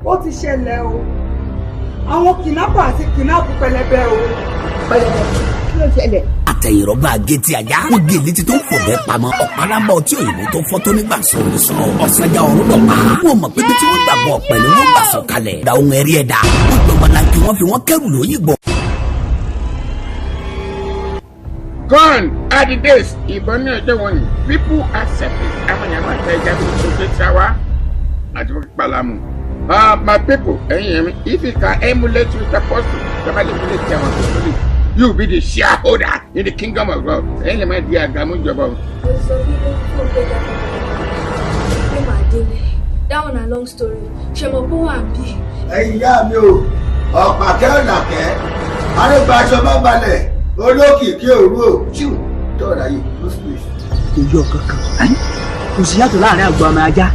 Ó ti ṣẹlẹ̀ o, àwọn kidnapper àti kidnap Pẹlẹbẹ o. Pẹlẹbẹ, kí ló ṣẹlẹ̀? Àtẹ̀yìnrọ̀gbà gétí ajá wọ́n gé létí tó ń fọ̀bẹ́ pamọ́. Ọ̀párábọ̀ tí òyìnbó tó fọ́ tó nígbà sọ̀rọ̀ sọ ọ̀sánjà ọ̀run dọ̀pá. Wọ́n mọ̀ pé bí tí wọ́n gbàgbọ́ ọ̀pẹ ni wọ́n gbà sọ kalẹ̀. Da ohun ẹ̀rí ẹ̀dá wọ́n gbọ́ wọn láti wọ́n fi wọ́n kẹ́rù lóyìnbó. Gone are the days, ìbọn ní ọjọ́ wọn ni people accept it. Àwọn èèyàn máa tẹ ẹja tó tó sáwá àti fún palamu. My people, ẹ̀yin yẹn mi, if you can emulate with apostle, tọ́ba lè emulate àwọn apostolic, you will be the shareholder in the kingdom of God. Ẹ̀yin lè má di àgàmú ìjọba o. Mo sọ wípé fún pé pé màá délé. That one na long story. Ṣe mọ̀ pé wà bí. Ẹ̀yin ìyá mi o, ọ̀pàkẹ́ ọ̀làkẹ́ arégbàṣọ má balẹ̀, olókìkí òru o, chiw tọ́ọ̀rọ̀ ayé no space. Kò yọ kankan, kò sí yàtọ̀ láàrin àgọ́ àmọ́ ajá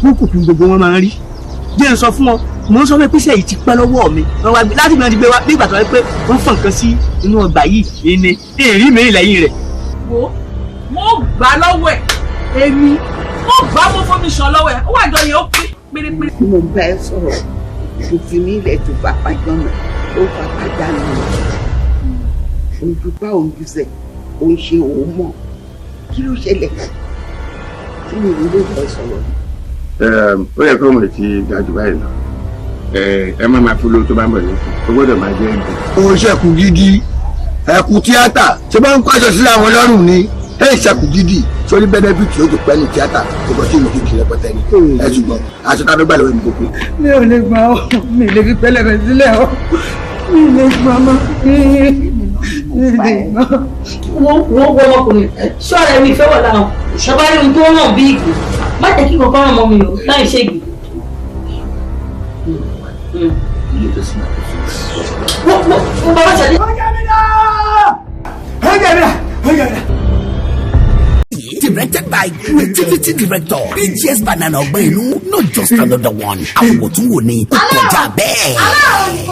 kúkú gbogbo wọn máa ń rí. Jẹ́ n sọ fún ọ, mò ń sọ pé píṣẹ́ yìí ti pẹ́ lọ́wọ́ mi. Wọ́n wá gbé láti gbé wọn ti gbé wá bí ìgbà tó wáyé pé wọ́n fọ̀ nǹkan sí inú ọgbà yìí ìní èrí mi lẹ́yìn rẹ̀. Wo, mo gbà lọ́wọ́ ẹ̀, èmi mo gbà, mo fomi ṣan lọ́wọ́ ẹ̀, ó wà jọ yẹn, ó pín pérépéré. Mo bá ẹ sọ̀rọ̀, kò fi mí ilẹ̀ tó fapá jọ̀nà, ó fapá jánu, òǹdùpá òǹdùsẹ̀ òun ṣe òun mọ̀. Kí ló ṣẹlẹ̀ tí mi ò lè bá ẹ sọ̀rọ̀ ni? Ó yẹ kó mọ̀ ti ga jù báyìí lọ. Ẹ má máa fún lówó tó bá ń bọ̀ ní, ó gbọ́dọ̀ máa jẹ́ ẹ̀bùn. Òun ṣẹ̀kù gidi, ẹ̀kú tíátà ṣé bá ń kó aṣọ sílẹ̀ àwọn ọlọ́run ni ẹ̀ ṣẹ̀kù gidi sórí benefit ó ti pẹ́ ní tíátà tó kọ́ sí ìlú kékeré rẹpẹtẹ ni ẹ, ṣùgbọ́n aṣọ tá a fẹ́ gbà lọ́wọ́ mi kò pé. Mi ò lè gbà ọ́, mi lè fi Pẹlẹbẹ sílẹ̀ ọ́, mi lè gbà mọ́, mi lè gbà. Wọ́n wọ́n wọ́n ọmọkùnrin ṣọ́ọ̀rẹ́ mi ìfẹ́ wà láwọn ṣọba rí ohun tó ràn bí ìgò. Má jẹ́ kí kankan ràn mọ́ mi o láì ṣe ìgò. Ilé tó sì máa tó fún Wọ́n wọ́n wọ́n bàbá ṣàlẹ́. Ọjà mi náà, ọjà mi náà, ọjà mi náà. Directed by creativity director BGS Banana Ọgbẹ́ Inú, not just another one. Àwòtúnwò ni, ó kọjá bẹ́ẹ̀. Aláàrọ̀.